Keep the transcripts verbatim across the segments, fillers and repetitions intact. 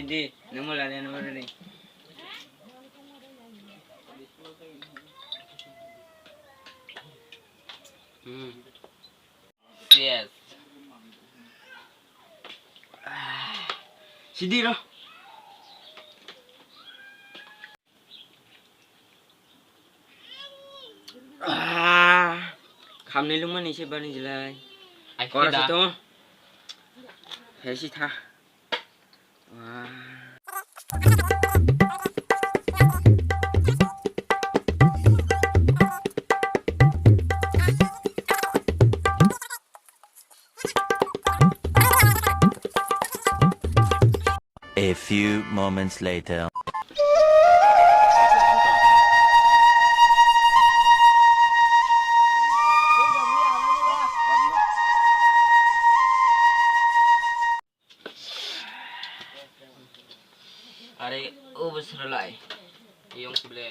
Di, nang mo lari, nang mo lari. Hmm. Yes. Ah, sidi ro. Ah, khamni lungmani se bani jilai. Ai, kora sida. Sito. He si tha. Ah. A few moments later. Are, o bwswrwlai. Yong sible.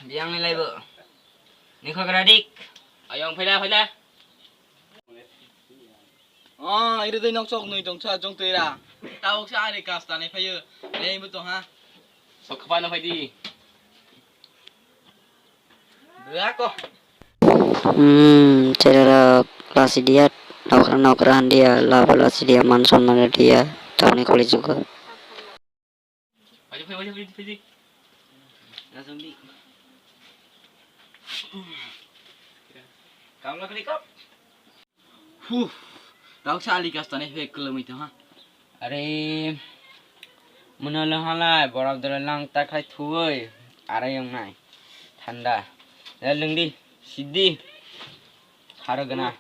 Biyang ni laibo. Nikho gradik. Ayong phaila, phaila. Ah, iri dei nok chok nui tong cha jong tei ra. Tawok sa ani kas tani phayo. Nei bu tong ha. Sok khapano phaidi. Bwako. Hmm, chererok lasi dia, nokra nokra dia, labo lasi dia, man sonman dia, tamni kholi jugo. Phaidi, phaidi, phaidi, phaidi. Langsung di. Kamla kali kap. Huh, dauk sa ali gas tane fek kelem itu ha. Are, mano lo halai, borok dole lang ta khai thuoi, are yong nai. Thanda. Ya lengdi, sidi. Kharo gana.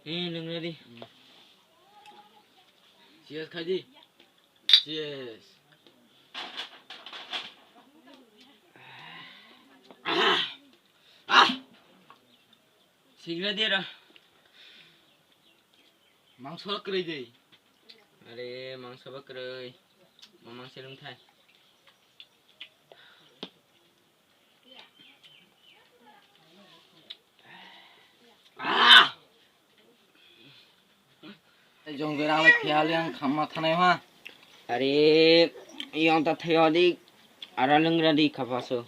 Eh, leng ready. Cheers khai di. Cheers. Ah! Ah! Sigra dia dah. Mangso kroi dei. Are, mangso ba kroi. Ma mangso lung thai. Ah! Jong berang le phiya liang khamma thanai ha. Are, yong ta thayo di, ara lengra di khapaso.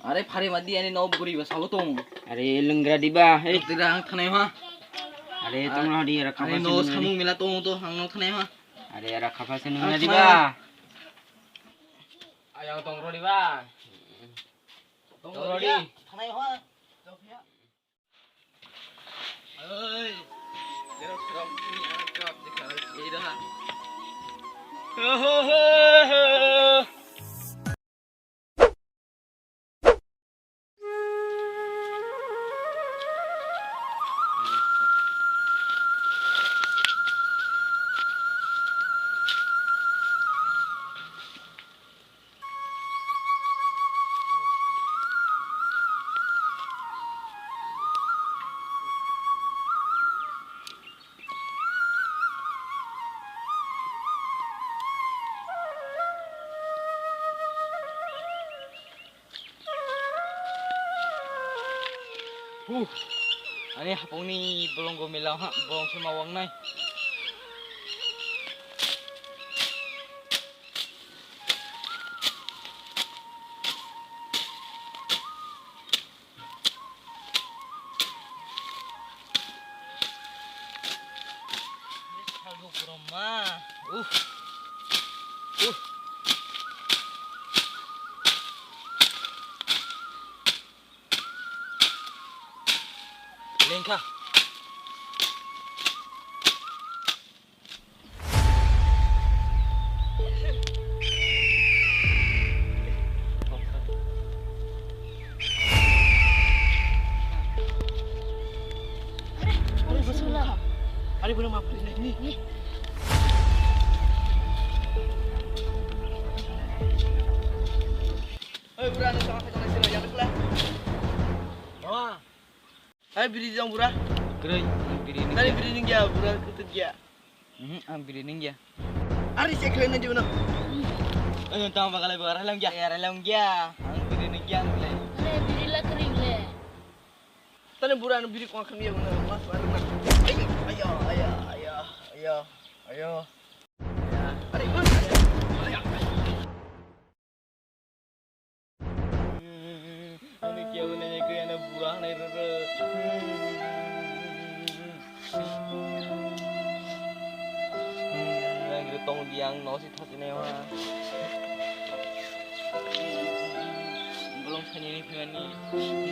Are, phari ma di ani no buri ba salo tong. Are, lengra di ba, he. Tira ang thanai ha. Are, tong na di ara khapaso no lengra di. Samung mila tong to ang no thanai ha. Are, ara khapaso lengra di ba. Ayang tong ro di ba. Tong ro di. Thanai ha. Huh. Ani hapungni bolongo mela ha, bolong se ma wangnai. Salgo borok ma. Uh. Uh. Lengkha. Ari, bono maaf kari ni. Oi, bura, ni sama kita lagi sila, yang kela. Bawa. Hai, biri jang bura. Kerei, biri ni. Tadi biri ni ya, bura ketut ya. Mhm, ang biri ni ya. Ari se kelen na jibno. Ayo, tang bakalai bakalai lang ya. Ya, lang ya. Ang biri ni ya, ang le. Are, biri la kering le. Tani bura no biri kong kham ya, mas bar na. Ayo, ayo, ayo, ayo, ayo, ayo. Ayo. Ayo. Ayo. Ani kya bole ye kya na bura na re re. Nang re tong diang no si thasi ne wa. Bolong sani ni phani.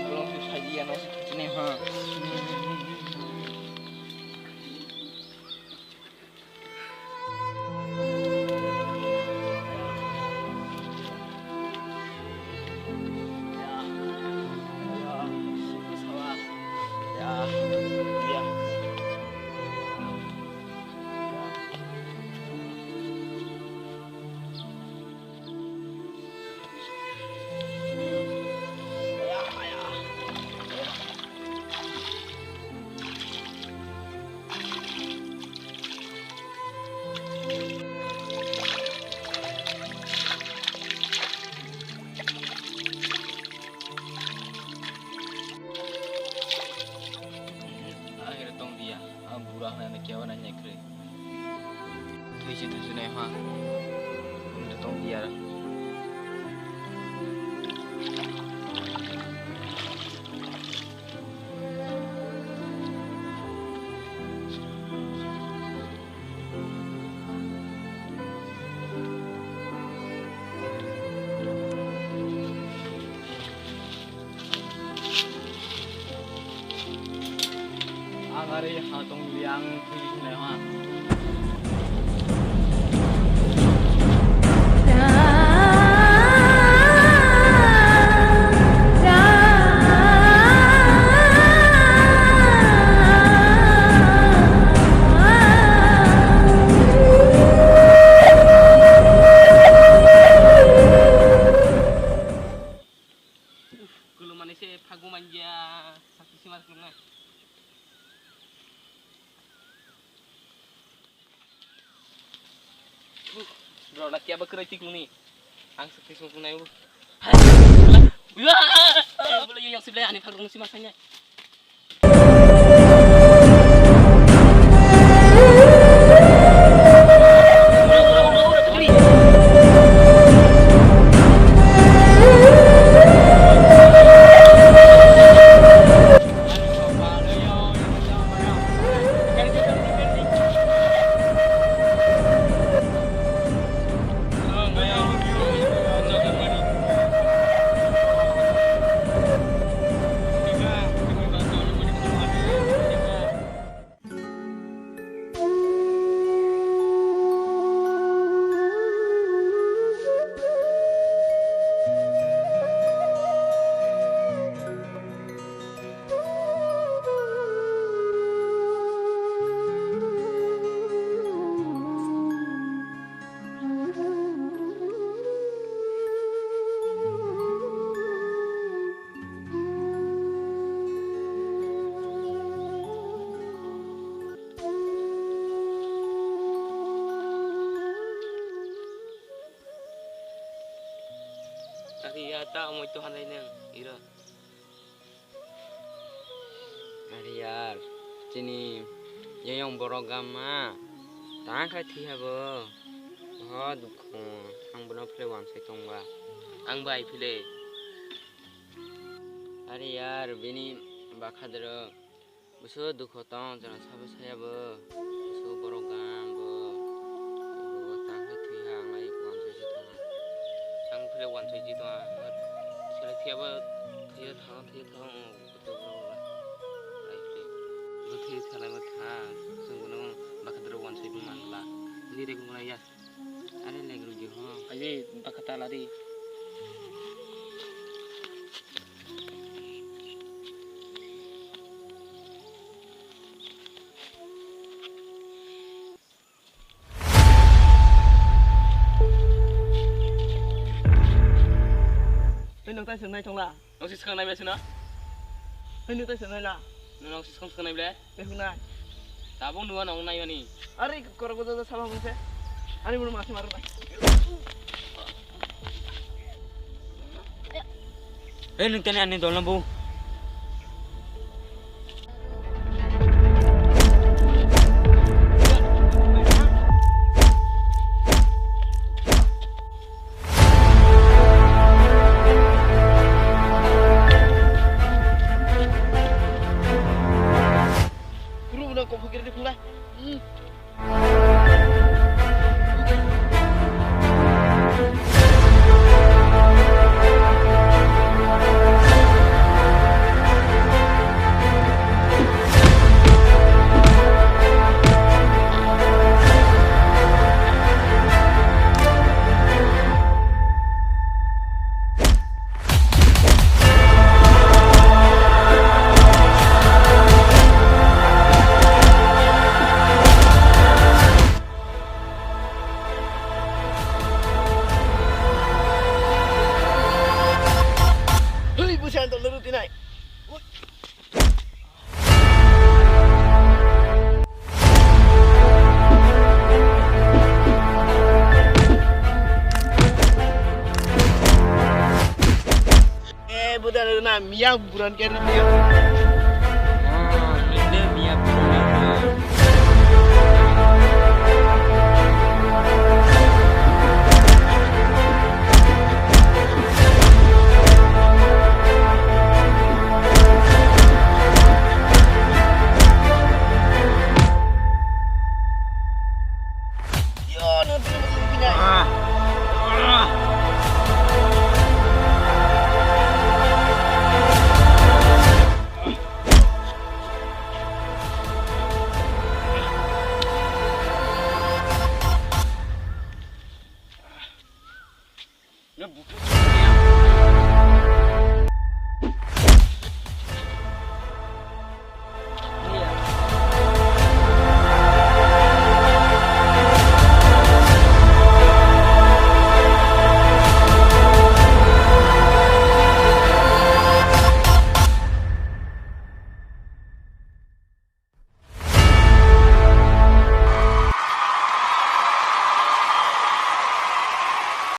Bolong si saji ya no si thasi ne wa. Ahira tong dia, ang bura hana na kya wana nyakre. Thaisi thaisi nai ha. Tong biar. Ang ari ha tong liang thui sinai ha. Kulumani se phagu manja, sakti sima kulumna. Bro, na kya ba kwrai tik muni. Ang sakti sima kulumna. Wah! Bolo yang sebelah ani phagu sima sanya. Ari ya ta amoi to hanai nang ira. Ari yar, chini yayong borok gama tang khai thi habo. Ho dukhu, ang bono phile wansai tongba. Ang bai phile. Ari yar, bini bakha dero. Busu dukho tong, jana sabo saya bo. Busu borok gam bo. Bo tang khai thwi ha, ang lai wansai si thang. Ang phile wansai si thang. Sele thia bo, thia thang, thia thang, o, koto borok ba. Lai phile. Bo thia thalai ma thang. Sung bono bakha dero wansai bo man la. Ni rek bo ya. Are leg rudi ho. Aye bakha tala di. Tei nwng tai swngnai thangla? Nwng si swkang nai ble sino? Hwnwi tei swngnai la? Nwng si swkang swkang nai ble? Tei hwngnai. Tabuk nuwa nwng nai mani. Ari korok bodo sabo mungse. Ari muru masi maru nai. Hei nwng tani ani dol na bo. Miya buran kene miya. Oh, ini miya buran.